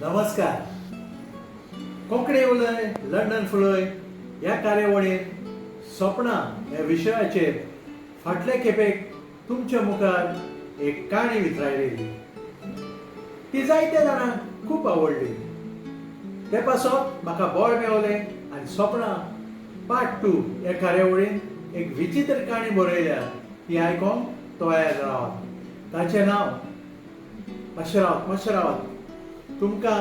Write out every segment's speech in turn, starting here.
नमस्कार. कोंकणी उलय लंडन फुलय ह्या कार्यावळींत सपनां ह्या विशयाचेर फाटले खेपेक तुमच्या मुखार एक काणी वितरायलेली. ती जायत्या जाणांक खूब आवडली. ते पासत म्हाका बळ मेवलें आनी सपनां पार्ट 2 ह्या कार्यावळींत एक विचित्र काणी बरयल्या. ती आयकोंक तयार रावात. ताचें नांव, मातशें रावात, मातशें रावात, तुमकां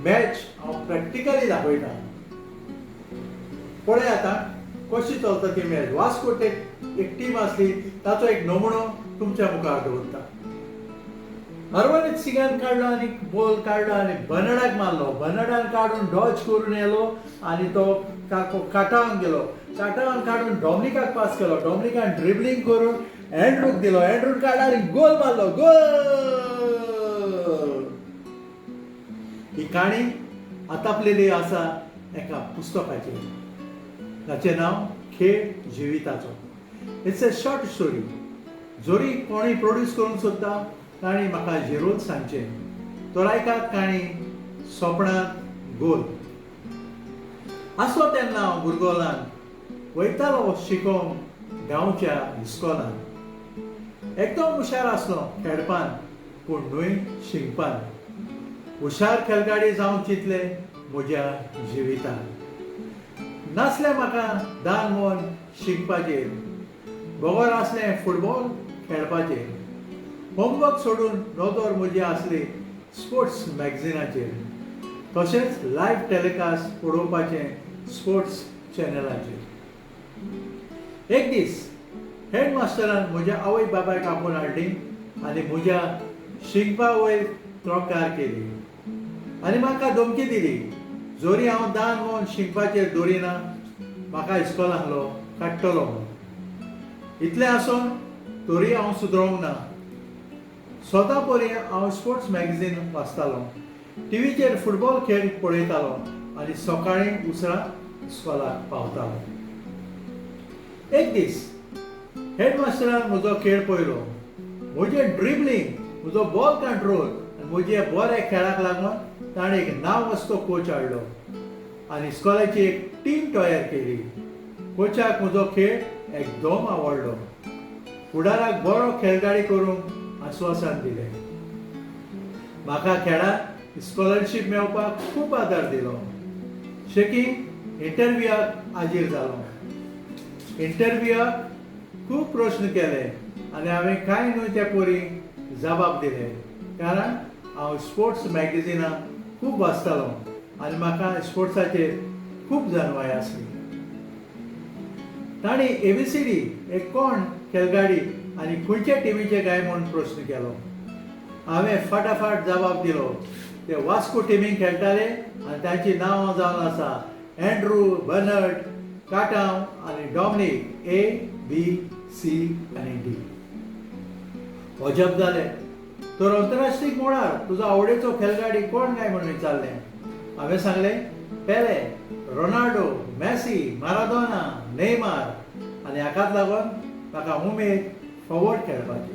मॅच हांव प्रॅक्टिकली दाखयता. पळय आतां कशी चलता ती मॅच. वास्को एक टीम आसली, ताचो एक नमुनो तुमच्या मुखार दवरता. हरवरीत सिंगान काडलो आनी बॉल काडलो आनी बनडाक मारलो. बनडान काडून डॉज करून येलो आनी तो काटावान गेलो. काटावान काडून डॉमनिकाक पास केलो. डॉमनिकान ड्रिबलिंग करून अँड्रूक दिलो. अँड्रून काडलो आनी गोल मारलो. गोल! ही काणी आतापलेली आसा एका पुस्तकाचेर. ताचें नांव खेळ जिविताचो. It's a short story. जरी कोणूय प्रोड्यूस करूंक सोदता तांणी म्हाका जरूर सांगचें. तर आयकात काणी सोपणांत गोल. आसलो तेन्ना हांव भुरगो ल्हान, वयतालो शिकोवंक गांवच्या इस्कोलान. एकदम हुशार आसलो खेळपान, पूण न्हय शिकपान. हुशार खेळगाडी जावंक चिंतलें म्हज्या जिवितान. नासलें म्हाका दान मन शिकपाचेर, बगर आसलें फुटबॉल खेळपाचेर. होमवर्क सोडून नदर म्हजी आसली स्पोर्ट्स मॅगझिनाचेर, तशेंच लायव्ह टेलिकास्ट पळोवपाचें स्पोर्ट्स चॅनलाचेर. एक दीस हेडमास्टरान म्हज्या आवय बापायक आपोवन हाडली आनी म्हज्या शिकपा वयर तोकार केली आनी म्हाका धमकी दिली, जरी हांव दान म्हूण शिकपाचेर दवरिना म्हाका इस्कोलांतलो काडटलो म्हूण. इतलें आसून तरी हांव सुदरोंक ना. स्वता परी हांव स्पोर्ट्स मॅगझीन वाचतालो, टिवीचेर फुटबॉल खेळ पळयतालो आनी सकाळीं उसरां इस्कोलाक पावतालो. एक दीस हेडमास्टरान म्हजो खेळ पळयलो. म्हजें ड्रिबलिंग, म्हजो बॉल कंट्रोल आनी म्हजे बऱ्या खेळाक लागून ताणें एक नांव वस्तो कोच हाडलो आनी इस्कोलाची एक टीम तयार केली. कोचाक म्हजो खेळ एकदम आवडलो. फुडाराक बरो खेळगाडी करूंक आस्वासन दिलें. म्हाका खेळाक स्कॉलरशीप मेळपाक खूब आदार दिलो. शेकी इंटरव्यूआक हाजीर जालो. इंटरव्यूआक खूब प्रश्न केले आनी हांवें कांय न्हय ते परी जबाब दिले, कारण हांव स्पोर्ट्स मॅगझिनां खूब वाचतालो आनी म्हाका स्पोर्ट्साचेर खूब जाणवाय आसली. तांणी ABCD एक कोण खेळगाडी आनी खंयच्या टिमीचे काय म्हूण प्रश्न केलो. हांवें फाटाफाट जबाब दिलो, ते वास्को टिमीक खेळटाले आनी तांची नांवां जावन आसा अँड्रू, बर्नर्ड, काटांव आनी डॉमनीक, ए, बी, सी आनी डी. अजब जालें. तर अंतरराष्ट्रीय मळार तुजो आवडीचो खेळगाडी कोण काय म्हूण विचारलें. हांवें सांगलें, पेले, रोनाल्डो, मॅसी, मारादोना, नेमार आनी हाकाच लागून म्हाका उमेद फॉवर्ड खेळपाची.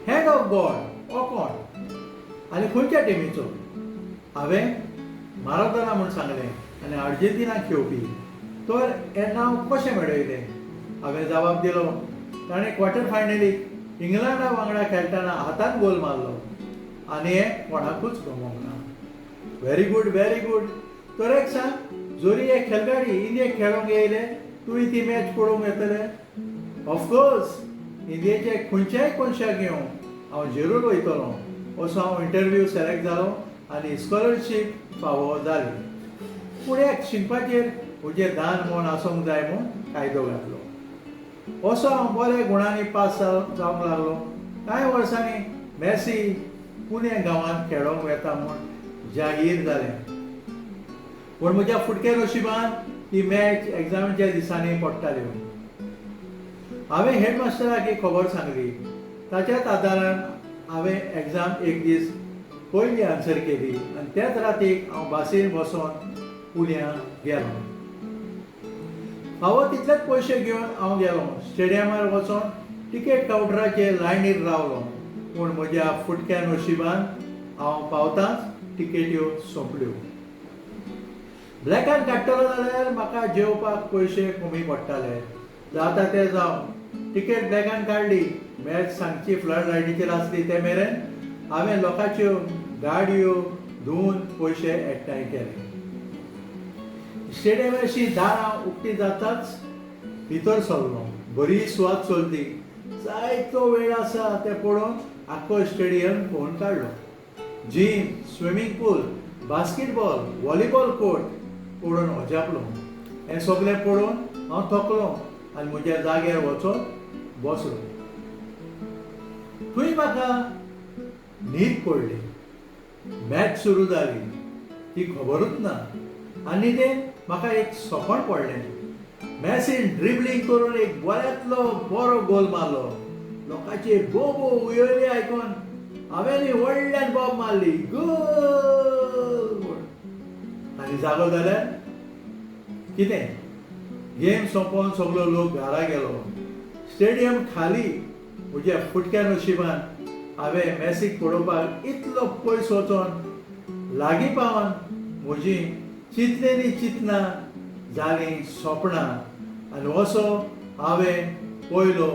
हँड ऑफ गॉड हो कोण आनी खंयच्या टिमीचो? हांवें मारादोना म्हूण सांगलें आनी अर्जेंटिना खेळपी. तर हें नांव कशें मेळयलें? हांवें जबाब दिलो, ताणें क्वॉर्टर फायनलीक इंग्लंडा वांगडा खेळटना हातान गोल मारलो आनी हें कोणाकूच गमोवंक ना. Very good, very good. तर एक सांग, जरी एक खेळगाडी इंडियेक खेळोंक येयले, तुवें ती मॅच पळोवंक येतले? ऑफकोर्स, इंडियेचे खंयच्याय कोनशाक येवं हांव जरूर वयतलो. असो हांव इंटरव्यू सिलेक्ट जालो आनी स्कॉलरशीप फावो जाली. पूण एक शिकपाचेर म्हजें दान म्हूण आसूंक जाय म्हूण कायदो घातलो. असो हांव बऱ्या गुणांनी पास जावंक लागलो. कांय वर्सांनी मॅसी पुणे गांवांत खेळोंक वेता म्हूण जाहीर जालें, पूण म्हज्या फुटक्या नशिबान ती मॅच एग्जामीच्या दिसांनी पडटाल्यो. हांवें हेडमास्टराक एक खबर सांगली. ताच्याच आदारान हांवें एग्जाम एक दीस पयली आन्सर केली आनी त्याच रातीक हांव बसीन बसोन पुण्यां गेलो. फावो तितलेच पयशे घेवन हांव गेलो. स्टेडियमार वचोन तिकेट कावंटराचेर लायनीर रावलो, पूण म्हज्या फुटक्या नशिबान हांव पावतांच तिकेट्यो सोंपल्यो. ब्लॅकान काडटलो जाल्यार म्हाका जेवपाक पयशे कमी पडटाले. जाता तें जावं, तिकेट ब्लॅकान काडली. मॅच सांजची फ्लड लायटीचेर आसली ते मेरेन हांवें लोकांच्यो गाडयो धुवन पयशे एकठांय केले. स्टेडियमाची दारां उक्ती जाताच भितर सरलो. बरी सुवात चलती, जायतो वेळ आसा तें पळोवन आख्खो स्टेडियम भोंवन काडलो. Gym, swimming pool, basketball, volleyball court पळोवन अजापलो. हें सगलें पळोवन हांव थकलो आनी म्हज्या जाग्यार वचोन बसलो. थंय म्हाका न्हीद पडली. मॅच सुरू जाली ती खबरूच ना आनी तें म्हाका एक सपन पडलें. मॅसीन ड्रिबलींग करून एक बऱ्यांतलो बरो गोल मारलो. लोकांचे बोबो उयली आयकून हांवें व्हडल्यान बोब मारली, गोल म्हूण. आनी जागो जाल्यार कितें, गेम सोंपोवन सगलो लोक घरा गेलो. स्टेडियम खाली. म्हज्या फुटक्या नशिबान हांवें मॅसीक पळोवपाक इतलो पयस वचोन लागीं पावन म्हजी चिंतलेलीं चिंतनां जालीं सोपणां आनी असो हांवें पयलो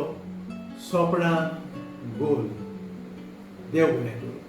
सोपणां गोल. देव बरें करूं.